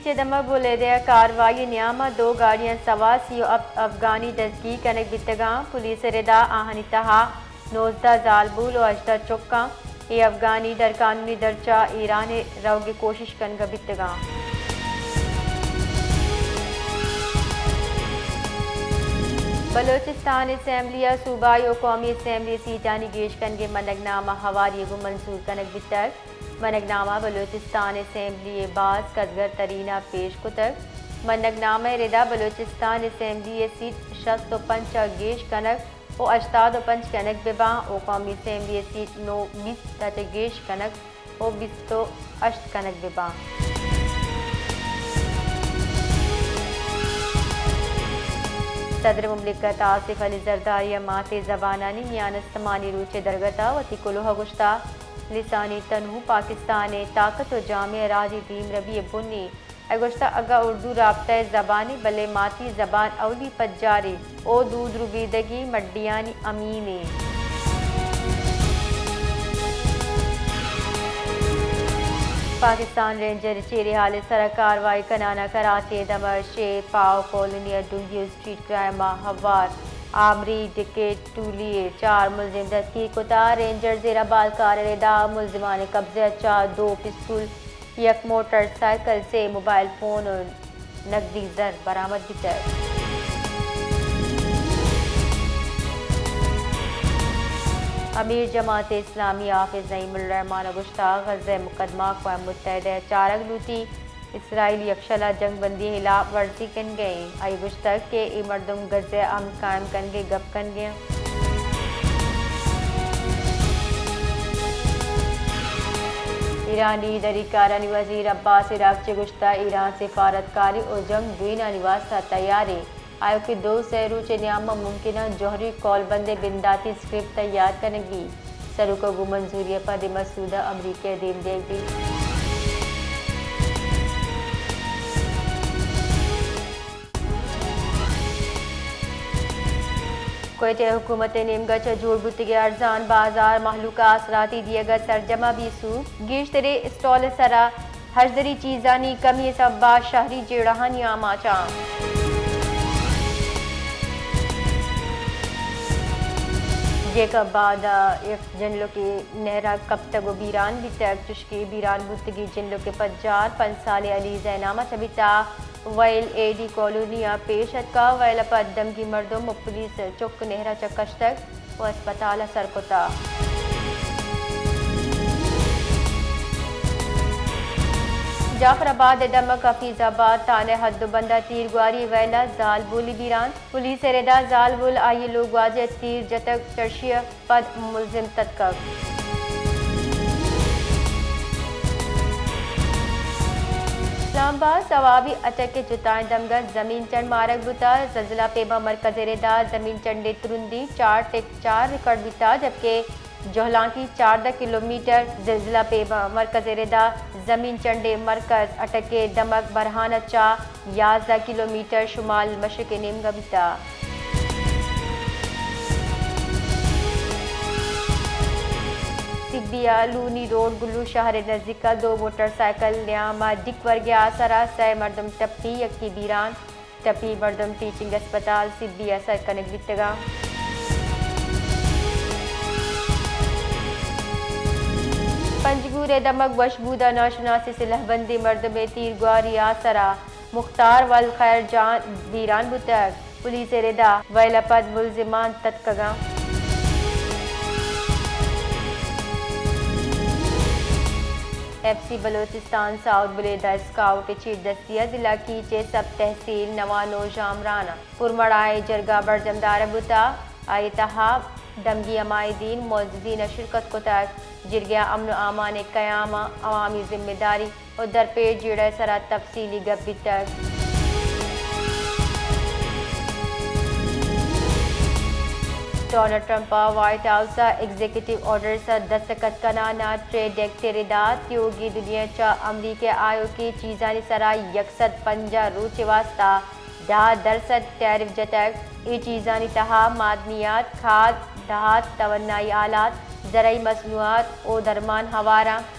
چہ دمگ بلیدہ ء کاروائی ء نیام ء دو گاڑیاں سوا سی و ہپت افغانی دزگیر کنگ بیتگاں۔ پولیس ء ردا آہانی تہا نوزدہ زالبول و ہژدہ چکاں۔ اے افغانی در قانونی درچا ایران ء روگ ء کوشش کنگ ء بیتگاں۔ بلوچستان اسمبلی ء صوبائی و قومی اسمبلی سیٹانی گیش کنگ ء منگ نامہ ہواری ء گوں منظور کنگ بیتگ۔ منگ نامہ بلوچستان اسمبلی ء باز کدگر ترین ء پیش کتگ۔ منگ نامہ ء ردا بلوچستان اسمبلی ء سیٹ شست و پنچ ء گیش کنگ و ہشتاد و پنچ کنگ بہ باں و قومی اسمبلی ء سیٹ نو بیست ء چہ گیش کنگ و بیست و ہشت کنگ بہ باں۔ صدر مملکت آصف علی زرداری ء ماتے زبانانی میان استمانی روچ ء درگت ء وتی کلوہ ء گوشتہ، لسانی تنوع پاکستان ء طاقت و جامع راجی دیمروی ء بنی۔ ء گوشتہ، اگاں اردو رابطہ ء زبانے، بلے ماتی زبان اولی پجارے او دود ربیدگی مڈیانی امین ایں۔ پاکستان رینجر چیرے حال ء سرا کاروائی کنان ء کراچی ء دمگ شیر پاو کالونی ء ڈنگی و اسٹریٹ کرائم ء ہوار آمری ڈکیٹ ٹولی ء چار ملزم دستگیر کتا۔ رینجر زیرا بالکار ء ردا ملزمان ء قبضہ ء چا دو پستول، یک موٹر سائیکل، سے موبائل فون و نقدی زر برآمد بیتگ۔ امیر جماعت اسلامی حافظ نعیم الرحمان ء گوشتگ، غزہ ء مقدمہ اقوام متحدہ ء چارگ لوٹی، اسرائیل یکشل ء جنگ بندی ء ہلاپ ورزی کنگ ء انت۔ آئی ء گوشتگ کہ اے مردم غزہ ء امن قائم کنگ ء گپ کنگ ء انت۔ ایرانی دری کارانی وزیر عباس عراقچی ء گوشتگ، ایران سفارتکاری و جنگ دوئینانی واستہ تیار انت۔ آیوکیں دو سئے روچ ء نیام ء ممکن انت جوہری قولبند ء بنداتی اسکرپٹ تیار کنگ بیت۔ سروک ء گوں منظوری ء پد اے مسودہ امریکہ ء دیم دیگ بیت۔ کوئٹہ ء حکومت ء نیمگ ء چہ جوڑ بوتگیں ارزان بازار مہلوک ء آسراتی دیگ ء سرجم ء بے سوب۔ گیشتریں اسٹال ء سرا ہژدری چیزانی کمی ء سبب ء شہری جیڑہانی آماچ انت۔ جیکب آباد ء یک جنلوکے نہر ء کپتگ و بیران بیتگ، چشکہ بیران بوتگیں جنلوک ء پجار پنچ سالیں علی زینام ء چہ بیتگ۔ ویل اے ڈی کالونی ء پیش اتکگ، ویل ء پد دمگی مردم و پولیس چک نہر ء چہ کشتگ و ہسپتال ء سر کتگ۔ جعفر آباد ء دمگ حفیظ آباد تھانہ ء حد و بند ء تیرگواری، ویل ء زالبولی بیران، پولیس ء ردا زالبول آئی ء لوگواجہ ء تیر جتگ، چرشی ء پد ملزم تتکگ۔ اسلام آباد، ثوابی اٹک ء جتائیں دمگ ء زمین چنڈ مارگ بوتگ۔ زلزلہ پیما مرکز ء ردا زمین چنڈ ء ترندی چار ٹک چار ریکارڈ بیتگ، جبکہ جہلانکی چاردہ کلومیٹر۔ زلزلہ پیما مرکز ء ردا زمین چنڈ ء مرکز اٹک ء دمگ برہان ء چہ یازدہ کلومیٹر شمال مشرق ء نیمگ ء بیتگ۔ سبی ء لونی روڈ گلو شہر ء نزیک ء دو موٹر سائیکل نیام ء ڈیک ورگ ء آسر ء سئے مردم ٹپی، یکے بیران۔ ٹپی مردم ٹیچنگ ہسپتال سبی ء سر کنگ بیتگ انت۔ پنجگور ء دمگ وشبود ء ناشناسیں سلہہ بندیں مردمے تیرگواری ء آسر ء مختار ولد خیر جان بیران بوتگ۔ پولیس ء ردا ویل ء پد ملزمان تتکگ انت۔ ایف سی بلوچستان ساؤتھ بلیدہ اسکاؤٹ ء چیردستی ء ضلع کیچ ء سب تحصیل نوانو ژامران ء پرمڑاہیں جرگہ برجم دارگ بوتگ۔ آئی ء تہا دمگی حمایدین، معززین ء شرکت کتگ۔ جرگہ ء امن و امان ء قیام ء عوامی ذمہ داری و درپیش جیڑہ ء سرا تفصیلی گپ بیتگ۔ ڈونلڈ ٹرمپ ء وائٹ ہاؤس ء ایگزیکٹو آرڈرز ء دستخط کنان ء ٹریڈ ایکٹ ء ردا تیوگیں دنیا ء چہ امریکہ ء آیوکیں چیزانی سرا یک سد پنجاہ روچ ء واستہ دہ درسد ٹیرف جتگ۔ اے چیزانی تہا معدنیات، کھاد، دھات، توانائی آلات، زرعی مصنوعات و درمان ہوار انت۔